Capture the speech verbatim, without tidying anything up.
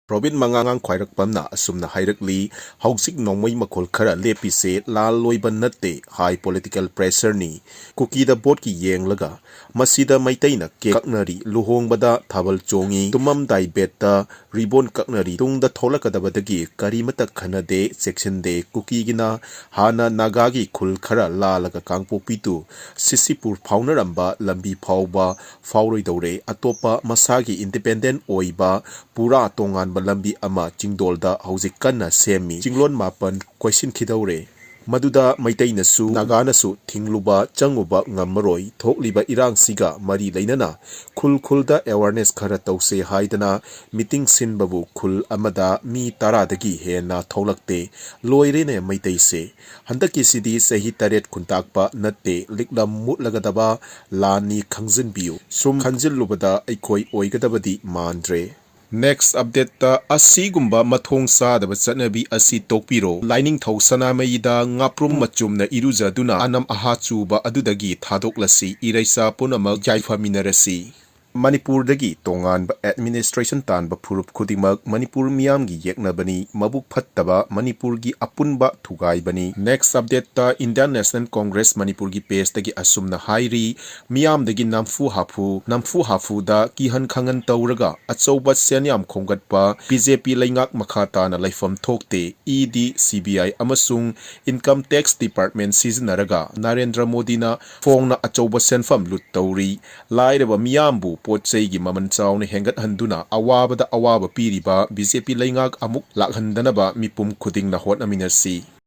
Robin ꯃꯉꯥꯡ ꯈ꯭ꯋꯥꯏꯔꯥꯛꯄꯝꯅ ꯑꯁꯨꯝꯅ ꯍꯥꯏꯔꯛꯂꯤ, ꯍꯧꯖꯤꯛ ꯅꯣꯡꯃꯩ ꯃꯈꯣꯜ ꯈꯔ ꯂꯦꯞꯄꯤꯁꯦ ꯂꯥꯜ ꯂꯣꯏꯕ ꯅꯠꯇꯦ, ꯍꯥꯏ ꯄꯣꯂꯤꯇꯤꯀꯦꯜ ꯄ꯭ꯔꯦꯁꯔꯅꯤ꯫ ꯀꯨꯀꯤꯗ ꯚꯣꯠꯀꯤ ꯌꯦꯡꯂꯒ ꯃꯁꯤꯗ ꯃꯩꯇꯩꯅ ꯀꯦꯛ ꯀꯛꯅꯔꯤ, ꯂꯨꯍꯣꯡꯕꯗ ꯊꯥꯕꯜ ꯆꯣꯡꯉꯤ, ꯇꯨꯝꯃꯝꯗꯥꯏ ꯕꯦꯠꯇ ꯔꯤꯕꯣꯟ ꯀꯛꯅꯔꯤ, ꯇꯨꯡꯗ ꯊꯣꯛꯂꯛꯀꯗꯕꯗꯒꯤ ꯀꯔꯤꯃꯠꯇ ꯈꯟꯅꯗꯦ, ꯆꯦꯛꯁꯤꯟꯗꯦ꯫ ꯀꯨꯀꯤꯒꯤꯅ ꯍꯥꯟꯅ ꯅꯥꯒꯥꯒꯤ ꯈꯨꯜ ꯈꯔ ꯂꯥꯜꯂꯒ ꯀꯥꯡꯄꯣꯛꯄꯤ ꯇꯨ ꯁꯤꯁꯤꯄꯨꯔ ꯐꯥꯎꯅꯔꯝꯕ ꯂꯝꯕꯤ ꯐꯥꯎꯕ ꯐꯥꯎꯔꯣꯏꯗꯧꯔꯦ꯫ ꯑꯇꯣꯞꯄ ꯃꯁꯥꯒꯤ ꯏꯟꯗꯤꯄꯦꯟꯗꯦꯟ ꯑꯣꯏꯕ ꯄꯨꯔꯥ ꯇꯣꯉꯥꯟꯕ ꯂꯝꯕꯤ ꯑꯃ ꯆꯤꯡꯗꯣꯜꯗ ꯍꯧꯖꯤꯛ ꯀꯟꯅ ꯁꯦꯝꯃꯤ꯫ ꯆꯤꯡꯂꯣꯟ ꯃꯥꯄꯟ ꯀꯣꯏꯁꯤꯟꯈꯤꯗꯧꯔꯦ꯫ ꯃꯗꯨꯗ ꯃꯩꯇꯩꯅꯁꯨ ꯅꯥꯒꯥꯅꯁꯨ ꯊꯤꯡꯂꯨꯕ ꯆꯪꯉꯨꯕ ꯉꯝꯃꯔꯣꯏ꯫ ꯊꯣꯛꯂꯤꯕ ꯏꯔꯥꯡꯁꯤꯒ ꯃꯔꯤ ꯂꯩꯅꯅ ꯈꯨꯜ ꯈꯨꯜꯗ ꯑꯦꯋꯥꯔꯅꯦꯁ ꯈꯔ ꯇꯧꯁꯦ ꯍꯥꯏꯗꯅ ꯃꯤꯇꯤꯡ ꯁꯤꯟꯕꯕꯨ ꯈꯨꯜ ꯑꯃꯗ ꯃꯤ ꯇꯔꯥꯗꯒꯤ ꯍꯦꯟꯅ ꯊꯣꯛꯂꯛꯇꯦ꯫ ꯂꯣꯏꯔꯦꯅꯦ ꯃꯩꯇꯩꯁꯦ꯫ ꯍꯟꯗꯛꯀꯤꯁꯤꯗꯤ ꯆꯍꯤ ꯇꯔꯦꯠ ꯈꯨꯟꯇꯥꯛꯄ ꯅꯠꯇꯦ, ꯂꯤꯛꯂꯝ ꯃꯨꯠꯂꯒꯗꯕ ꯂꯥꯟꯅꯤ ꯈꯪꯖꯤꯟꯕꯤꯌꯨ꯫ ꯁꯨꯝ ꯈꯟꯖꯤꯜꯂꯨꯕꯗ ꯑꯩꯈꯣꯏ ꯑꯣꯏꯒꯗꯕꯗꯤ ꯃꯥꯟꯗ꯭ꯔꯦ꯫ ꯅꯦꯛꯁ ꯑꯞꯗꯦꯠꯇ ꯑꯁꯤꯒꯨꯝꯕ ꯃꯊꯣꯡ ꯆꯥꯗꯕ ꯆꯠꯅꯕꯤ ꯑꯁꯤ ꯇꯣꯛꯄꯤꯔꯣ꯫ ꯂꯥꯏꯅꯤꯡꯊꯧ ꯁꯅꯥꯃꯍꯤꯗ ꯉꯥꯄ꯭ꯔꯨꯝ ꯃꯆꯨꯝꯅ ꯏꯔꯨꯖꯗꯨꯅ ꯑꯅꯝ ꯑꯍꯥ ꯆꯨꯕ ꯑꯗꯨꯗꯒꯤ ꯊꯥꯗꯣꯛꯂꯁꯤ꯫ ꯏꯔꯩꯆꯥ ꯄꯨꯝꯅꯃꯛ ꯌꯥꯏꯐꯃꯤꯟꯅꯔꯁꯤ꯫ ꯃꯅꯤꯄꯨꯔꯗꯒꯤ ꯇꯣꯉꯥꯟꯕ ꯑꯦꯗꯃꯤꯅꯤꯁꯇ꯭ꯔꯦꯁꯟ ꯇꯥꯟꯕ ꯐꯨꯔꯨꯞ ꯈꯨꯗꯤꯡꯃꯛ ꯃꯅꯤꯄꯨꯔ ꯃꯤꯌꯥꯝꯒꯤ ꯌꯦꯛꯅꯕꯅꯤ, ꯃꯕꯨꯛ ꯐꯠꯇꯕ ꯃꯅꯤꯄꯨꯔꯒꯤ ꯑꯄꯨꯟꯕ ꯊꯨꯒꯥꯏꯕꯅꯤ꯫ ꯅꯦꯛꯁ ꯑꯞꯗꯦꯠꯇ ꯏꯟꯗꯤꯌꯥꯟ ꯅꯦꯁꯅꯦꯜ ꯀꯣꯡꯒ꯭ꯔꯦꯁ ꯃꯅꯤꯄꯨꯔꯒꯤ ꯄꯦꯖꯇꯒꯤ ꯑꯁꯨꯝꯅ ꯍꯥꯏꯔꯤ, ꯃꯤꯌꯥꯝꯗꯒꯤ ꯅꯝꯐꯨ ꯍꯥꯐꯨ, ꯅꯝꯐꯨ ꯍꯥꯐꯨꯗ ꯀꯤꯍꯟ ꯈꯪꯍꯟ ꯇꯧꯔꯒ ꯑꯆꯧꯕ ꯁꯦꯟꯌꯥꯝ ꯈꯣꯝꯒꯠꯄ ꯕꯤ ꯖꯦ ꯄꯤ ꯂꯩꯉꯥꯛ ꯃꯈꯥ ꯇꯥꯅ ꯂꯩꯐꯝ ꯊꯣꯛꯇꯦ꯫ ꯏ ꯗꯤ, ꯁꯤ ꯕꯤ ꯑꯥꯏ ꯑꯃꯁꯨꯡ ꯏꯟꯀꯝ ꯇꯦꯛꯁ ꯗꯤꯄꯥꯔꯠꯃꯦꯟ ꯁꯤꯖꯤꯟꯅꯔꯒ ꯅꯔꯦꯟꯗ꯭ꯔ ꯃꯣꯗꯤꯅ ꯐꯣꯡꯅ ꯑꯆꯧꯕ ꯁꯦꯟꯐꯝ ꯂꯨꯠ ꯇꯧꯔꯤ꯫ ꯂꯥꯏꯔꯕ ꯃꯤꯌꯥꯝꯕꯨ ꯄꯣꯠ ꯆꯩꯒꯤ ꯃꯃꯜ ꯆꯥꯎꯅ ꯍꯦꯟꯒꯠꯍꯟꯗꯨꯅ ꯑꯋꯥꯕꯗ ꯑꯋꯥꯕ ꯄꯤꯔꯤꯕ ꯕꯤ ꯖꯦ ꯄꯤ ꯂꯩꯉꯥꯛ ꯑꯃꯨꯛ ꯂꯥꯛꯍꯟꯗꯅꯕ ꯃꯤꯄꯨꯝ ꯈꯨꯗꯤꯡꯅ ꯍꯣꯠꯅꯃꯤꯟꯅꯁꯤ꯫